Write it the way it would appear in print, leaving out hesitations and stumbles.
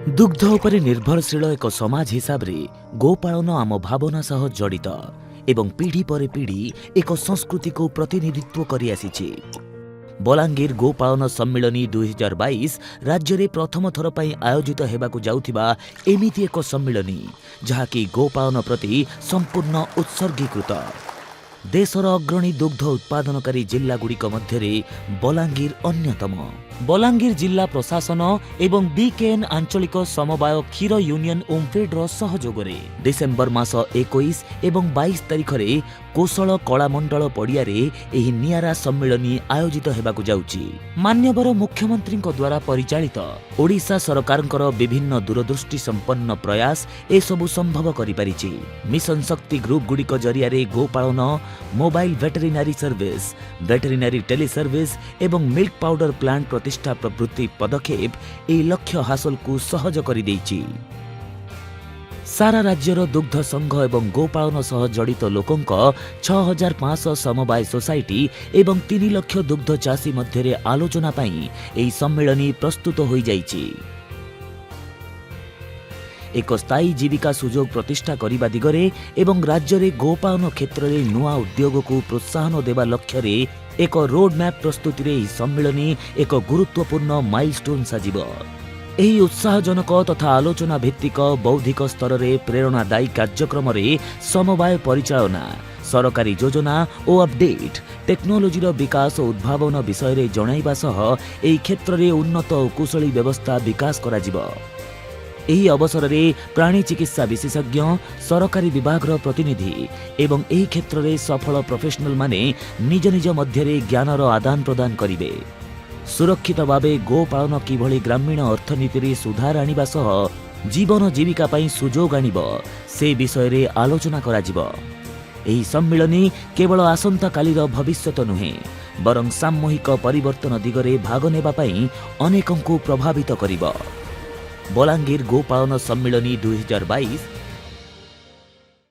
ଦୁଗ୍ଧ ଉପରେ ନିର୍ଭରଶୀଳ ଏକ ସମାଜ ହିସାବରେ ଗୋପାଳନ ଆମ ଭାବନା ସହ ଜଡ଼ିତ ଏବଂ ପିଢ଼ି ପରେ ପିଢ଼ି ଏକ ସଂସ୍କୃତିକୁ ପ୍ରତିନିଧିତ୍ୱ କରିଆସିଛି। ବଲାଙ୍ଗୀର ଗୋପାଳନ ସମ୍ମିଳନୀ 2022 ରାଜ୍ୟରେ ପ୍ରଥମ ଥର ପାଇଁ ଆୟୋଜିତ ହେବାକୁ ଯାଉଥିବା ଏମିତି ଏକ ସମ୍ମିଳନୀ, ଯାହାକି ଗୋପାଳନ ପ୍ରତି ସମ୍ପୂର୍ଣ୍ଣ ଉତ୍ସର୍ଗୀକୃତ। ଦେଶର ଅଗ୍ରଣୀ ଦୁଗ୍ଧ ଉତ୍ପାଦନକାରୀ ଜିଲ୍ଲାଗୁଡ଼ିକ ମଧ୍ୟରେ ବଲାଙ୍ଗୀର ଅନ୍ୟତମ। ବଲାଙ୍ଗୀର ଜିଲ୍ଲା ପ୍ରଶାସନ ଏବଂ ବିକେଏନ୍ ଆଞ୍ଚଳିକ ସମବାୟ କ୍ଷୀର ୟୁନିୟନ ଓମ୍ଫେଡ୍ର ସହଯୋଗରେ ଡିସେମ୍ବର ମାସ 21 ଏବଂ 22 ତାରିଖରେ କୋଶଳ କଳାମଣ୍ଡଳ ପଡ଼ିଆରେ ଏହି ନିଆରା ସମ୍ମିଳନୀ ଆୟୋଜିତ ହେବାକୁ ଯାଉଛି। ମାନ୍ୟବର ମୁଖ୍ୟମନ୍ତ୍ରୀଙ୍କ ଦ୍ୱାରା ପରିଚାଳିତ ଓଡ଼ିଶା ସରକାରଙ୍କର ବିଭିନ୍ନ ଦୂରଦୃଷ୍ଟି ସମ୍ପନ୍ନ ପ୍ରୟାସ ଏସବୁ ସମ୍ଭବ କରିପାରିଛି। ମିଶନ ଶକ୍ତି ଗ୍ରୁପଗୁଡ଼ିକ ଜରିଆରେ ଗୋପାଳନ, mobile veterinary service, veterinary tele service ଏବଂ ମିଲ୍କ ପାଉଡର ପ୍ଲାଣ୍ଟ ପ୍ରତିଷ୍ଠା ପ୍ରଭୃତି ପଦକ୍ଷେପ ଏହି ଲକ୍ଷ୍ୟ ହାସଲକୁ ସହଜ କରିଦେଇଛି। ସାରା ରାଜ୍ୟର ଦୁଗ୍ଧ ସଂଘ ଏବଂ ଗୋପାଳନ ସହ ଜଡ଼ିତ ଲୋକଙ୍କ 6500 ସମବାୟ ସୋସାଇଟି ଏବଂ 3 ଲକ୍ଷ ଦୁଗ୍ଧ ଚାଷୀ ମଧ୍ୟରେ ଆଲୋଚନା ପାଇଁ ଏହି ସମ୍ମିଳନୀ ପ୍ରସ୍ତୁତ ହୋଇଯାଇଛି। ଏକ ସ୍ଥାୟୀ ଜୀବିକା ସୁଯୋଗ ପ୍ରତିଷ୍ଠା କରିବା ଦିଗରେ ଏବଂ ରାଜ୍ୟରେ ଗୋପାଳନ କ୍ଷେତ୍ରରେ ନୂଆ ଉଦ୍ୟୋଗକୁ ପ୍ରୋତ୍ସାହନ ଦେବା ଲକ୍ଷ୍ୟରେ ଏକ ରୋଡ୍ ମ୍ୟାପ୍ ପ୍ରସ୍ତୁତିରେ ଏହି ସମ୍ମିଳନୀ ଏକ ଗୁରୁତ୍ୱପୂର୍ଣ୍ଣ ମାଇଲଷ୍ଟୋନ୍ ସାଜିବ। ଏହି ଉତ୍ସାହଜନକ ତଥା ଆଲୋଚନା ଭିତ୍ତିକ ବୌଦ୍ଧିକ ସ୍ତରରେ ପ୍ରେରଣାଦାୟୀ କାର୍ଯ୍ୟକ୍ରମରେ ସମବାୟ ପରିଚାଳନା, ସରକାରୀ ଯୋଜନା ଓ ଅପଡେଟ୍, ଟେକ୍ନୋଲୋଜିର ବିକାଶ ଓ ଉଦ୍ଭାବନ ବିଷୟରେ ଜଣାଇବା ସହ ଏହି କ୍ଷେତ୍ରରେ ଉନ୍ନତ ଓ କୁଶଳୀ ବ୍ୟବସ୍ଥା ବିକାଶ କରାଯିବ। ଏହି ଅବସରରେ ପ୍ରାଣୀ ଚିକିତ୍ସା ବିଶେଷଜ୍ଞ, ସରକାରୀ ବିଭାଗର ପ୍ରତିନିଧି ଏବଂ ଏହି କ୍ଷେତ୍ରରେ ସଫଳ ପ୍ରଫେସନାଲମାନେ ନିଜ ନିଜ ମଧ୍ୟରେ ଜ୍ଞାନର ଆଦାନ ପ୍ରଦାନ କରିବେ। ସୁରକ୍ଷିତ ଭାବେ ଗୋପାଳନ କିଭଳି ଗ୍ରାମୀଣ ଅର୍ଥନୀତିରେ ସୁଧାର ଆଣିବା ସହ ଜୀବନ ଜୀବିକା ପାଇଁ ସୁଯୋଗ ଆଣିବ, ସେ ବିଷୟରେ ଆଲୋଚନା କରାଯିବ। ଏହି ସମ୍ମିଳନୀ କେବଳ ଆସନ୍ତାକାଲିର ଭବିଷ୍ୟତ ନୁହେଁ, ବରଂ ସାମୂହିକ ପରିବର୍ତ୍ତନ ଦିଗରେ ଭାଗ ନେବା ପାଇଁ ଅନେକଙ୍କୁ ପ୍ରଭାବିତ କରିବ। ବଲାଙ୍ଗୀର ଗୋପାଳନ ସମ୍ମିଳନୀ 2022।